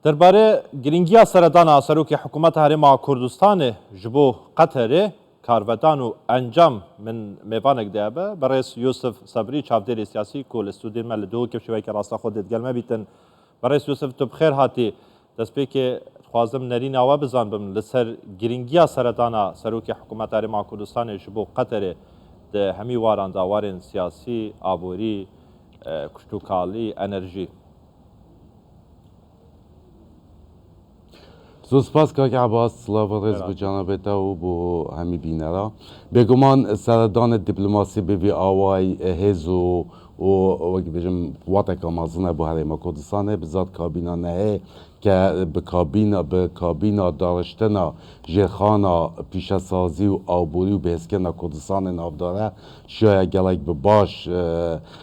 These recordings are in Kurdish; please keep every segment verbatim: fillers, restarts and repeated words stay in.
Derbarê girîngiya seredana Serokê Hikûmeta Herêma Kurdistanê ji bo Qeterê, karvedan û encam min mêvanek de be, berêz Yûsif Sebrî, çavdêrê siyasî ku li stûdiyê me li Duhokê bi şêweyeke rastaxo dê digel me bîtin. Berêz Yûsif, tu bi xêr hatî. Destpêkê dixwazim nerîna we bizanbim li ser girîngiya seredana Serokê Hikûmeta Herêma Kurdistanê ji bo Qeterê di hemî waran de, warên siyasî, aborî, e, kuştûkalî, enerjî. Zor spas kak Ebas, silav û rêz bo cenabê te û bo hemî bînera. Bêguman seredanê dîplomasî bi vî awayî, e, hêz û, û wek bêjim quweteke mezin e bo Herêma Kurdistanê, bi zat kabîna nehê ke bi kabîna, bi kabîna dariştina jêrxana pîşesazî û aborî û bihêzkirina Kurdistanê navdar e. Şiyaya gelek bi baş, e,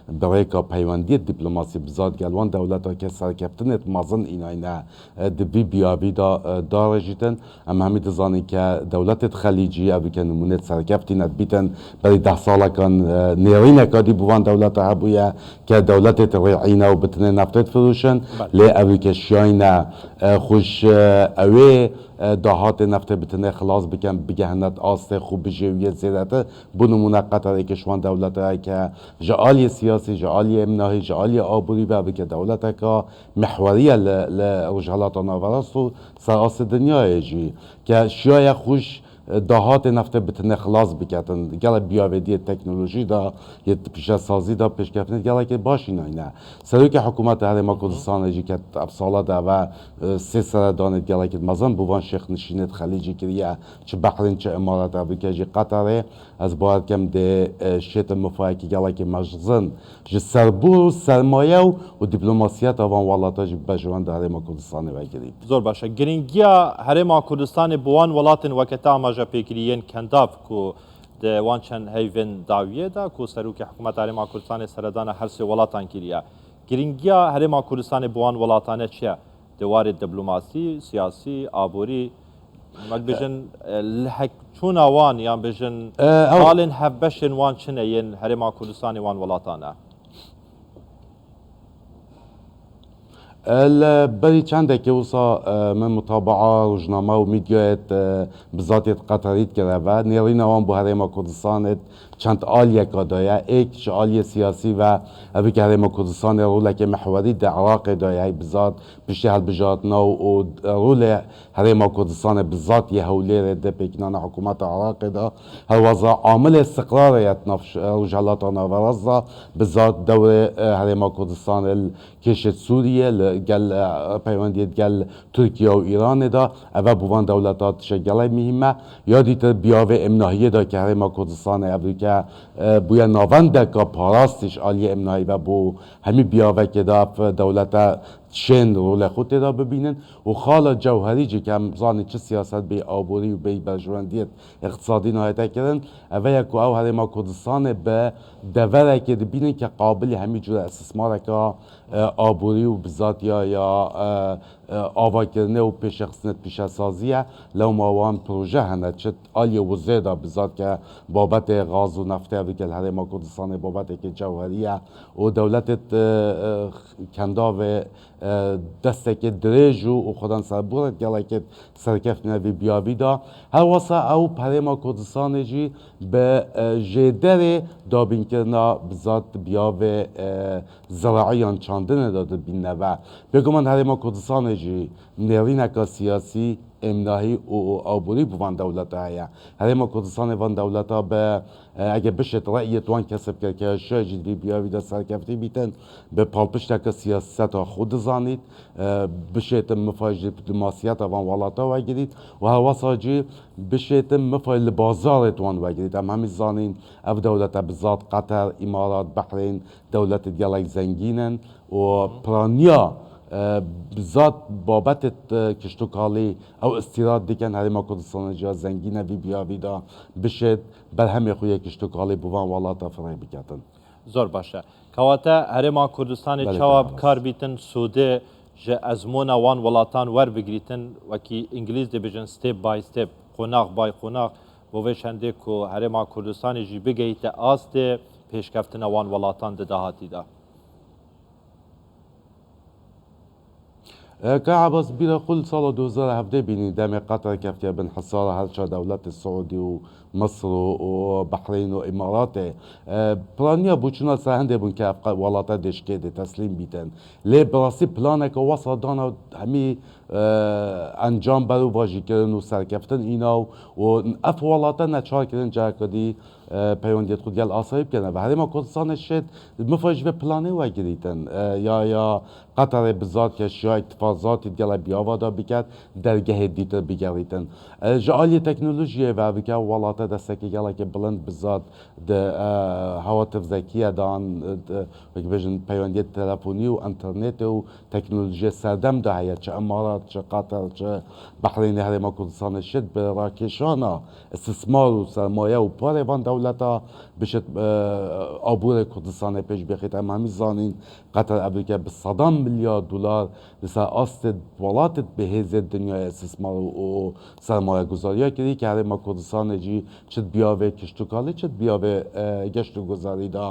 bi rêka peywendiyê dîplomasî bi zat gel wan dewleta ke serkeftinê mezin înayne, e, di vî biyavî de, e, darêjîtin. Em hemî dizanin ke dewletêt xelîcî, ev ke nimûnêt serkeftî ne dibîtin, berî deh salekan, e, nêrîneka dî bi van dewleta hebûye ke dewletêt rêîne û bitinê neftêt firûşin. Belê. Lê ev ke şiyayne, e, xwe ji, e, ewê, e, dahatê neftê bitinê xilas bikin, bigehnet astê xwe bijêwiyê zêdetir. Bo nimûne Qeterê ke ji wan dewleta ye ke ji aliyê siyasî, ji aliyê emnahî, ji aliyê aborî ve bike dewleteka mihwerî ye li, li Rojhelata Naverast û ser astê dinyayê jî. Ke şiyaye xwe ji dahatê neftê bitinê xilas biketin. Gelek biyavêdiyê teknolojî de, yê pîşesazî de pêşkeftînê gelekê baş înayne. Serokê Hikûmeta Herêma Kurdistanê jî ke ev sala de ve, e, sê seredanê gelekê mezin bo van şêxnişînêt xelîcî kiriye, çi Behrîn, çi Îmarat, ev ke jî Qeterê. Ez bawer dikim dê, e, şêtin mifayekî gelekî mezin ji serbûr û sermaye û, û dîplomasiyeta van welata jî bibe ji wan di Herêma Kurdistanê ve girî. Zor baş e. Girîngiya Herêma Kurdistanê bi wan welatên weke te amaje pê kirî yên kendav ku di wan çend heyvên dawiyê de ku Serokê Hikûmeta Herêma Kurdistanê seredana her sê welatan kiriye. Girîngiya Herêma Kurdistanê bi wan welatane çi ye? Di warê diplomasî, siyasî, aborî, wek bêjin, e, lihekçûna wan, yan bêjin, e, ew- alên hevbeşên wan çi ne yên Herêma Kurdistanê wan welatan e? E, li berî çendekê wisa, e, min mutabaa rojname û medyayê, e, bi zatê Qeterî dikir ve. Nêrîna wan bo Herêma Kurdistanê çend aliyeka daye. Êk ji aliyê siyasî ve, ev ke Herêma Kurdistanê roleke mihwerî di Iraqê daye, bi zat piştî hilbijartina û, û rolê Herêma Kurdistanê bi zat yê Hewlêrê di pêkînana hikûmeta Iraqê de, herweza amilê istiqrarê ye di nav ş-, Rojhelata Naverast de, bi zat dewrê, e, Herêma Kurdistanê li kêşê Sûriyê, li gel, e, peywendiyê gel Tirkiye û Îranê de, ev e bo van dewleta tişek gelek muhîm e. Ya dîtir biyavê emnahiyê de ke Herêma Kurdistanê ev ke, e, bûye navendeka parastî ji aliyê emnahî ve bo hemî biyavekê de ev dewlete şên rolê xwe tê de bibînin û xala cewherî jî ke em zanîn çi siyaset bê aborî û bê berjewendiyê îqtisadî nayête kirin, ev e ku ew Herêma Kurdistanê bi deverekê dibînin ke qabilî hemî cure istismareka, e, aborî û bi zat ya, ya, e, e, avakirinê û pêşexistinê pîşesazî ye. Lewma wan proje hene, çi aliyê wizê de bi zat ke babetê gaz û neftê ev ke li Herêma Kurdistanê babeteke cewherî ye û dewletê, e, e, kendavê, e, destekê dirêj û, û xwedan serbûret gelekê serkeftine vî biyavî de. Her wesa ew Herêma Kurdistanê jî bi, e, jêderê dabînkirina bi zat biyavê, e, ziraî yan çandinê de dibîne ve. Bêguman Herêma Kurdistanê jî nêrîneka siyasî, emnahî û, û aborî bi van dewleta heye. Herêma Kurdistanê van dewleta bi, e, ege bişêt reyê wan kesib kir ke şiya jî di vî biyavî de serkeftî bîtin, bi palpişteke siyaseta xwe dizanît, e, bişêtin mifay ji diplomasiyeta van welata wegirît û hewasa jî bişêtin mifay li bazarê wan wegirît. Em hemî zanîn ev dewlete bi zat Qeter, Îmarat, Behrîn, dewletê gelek zengîn in û piraniya, e, bi zat babetê, e, kiştokalî ew îstîrad dikin, Herêma Kurdistanê jî ya zengîn e vî biyavî de bişêt berhemê xwe yê kiştokalî bi van welata fireh biketin. Zor baş e. Kewate Herêma Kurdistanê çawa bi kar bîtin sûdê ji ezmûna wan welatan werbigrîtin, wekî îngilîz dibêjin step by step, qonax by qonax, bo vê çendê ku Herêma Kurdistanê jî bigehîte astê pêşkeftina wan welatan di dahatî de? E, Ka Ebas, bîra xwe li sala du hezar û hevdeh bînî, demê Qeter keftiye bin hisara her çar dewletê Siûdî û Misir û, û Behreyn û Îmaratê. E, planiya bûçûna ser hindê bûn ke ev qe-, welate dê ji kê dê teslîm bîtin. Lê bi rastî planeke wesa dana hemî, e, encam berûvajî kirin û serkeftin îna û, û ev welate neçar kirin ciheka dî, e, peywendiyet xwe digel asayî bikene. Ve Herêma Kurdistanê şêt, mifa ji vê planê wegirîtin. E, ya, ya Qeterê bi zad keşiya îttifazatî digele biyava da biket, dergehê dîtir bigerîtin. E, ji aliyê teknolojiyê ve bike welate destekê gelekê bilind bi zad di, e, hewatif zekiye dan, di, wek bêjin peywendiyê telefonî û înternetê û teknolojiyê serdem de heye, çi Îmarat, çi Qeter, çi Behreynê Herêma Kurdistanê şêt bi rakêşana istismar û sermaye û parê van dewleta bişêt, e, aborê Kurdistanê pêş bixît. Em hemî zanîn Qeter evroke bi sedan milyar dolar li ser astê welatê bi hêzê dinyayê istismar û, û sermayeguzariya kirî, ke Herêma Kurdistanê jî çi di biyavê kiştûkalî, çi di biyavê, e, geşt û guzarî de,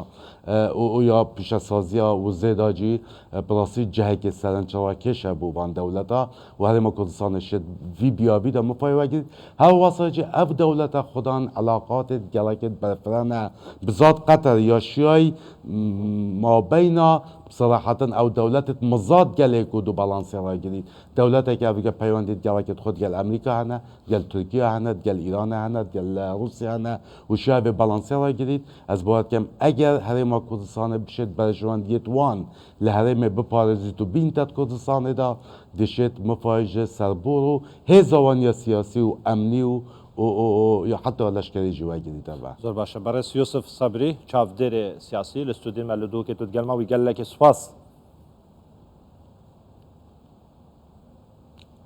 e, û, û ya pîşesaziya wizê de jî, e, bi rastî cihekê serençerakêş hebû van dewleta û Herêma Kurdistanê şêt vî biyavî de mifayê wegirît. Her wesa jî ev dewleta xwedan elaqatê gelekê berfirehne bi zad Qeter ya şiyayî, m-, mabeyna seraheten ew dewletêt mizad gelê ku du balansê re girî. Dewleteke evroke peywendiyê gelekê xwe digel Amerîka hene, digel Tirkiye hene, digel Îranê hene, digel, e, Rûsya hene û şiya vê balansê re girît. Ez bawer dikim, eger Herêma Kurdistanê bişêt berjewendiyêt wan li herêmê biparêzît û bîntet Kurdistanê de, dişêt mifayê ji serbor û hêza wan ya siyasî û emnî û, û, û, û ya heta leşkerî jî wegirîte ve. Zor baş e. Berêz Yusuf Sabrî, çavdêrê siyasî li stûdyoyê me li Dûkê tu digel me wî gelekê spas.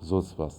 Zor spas.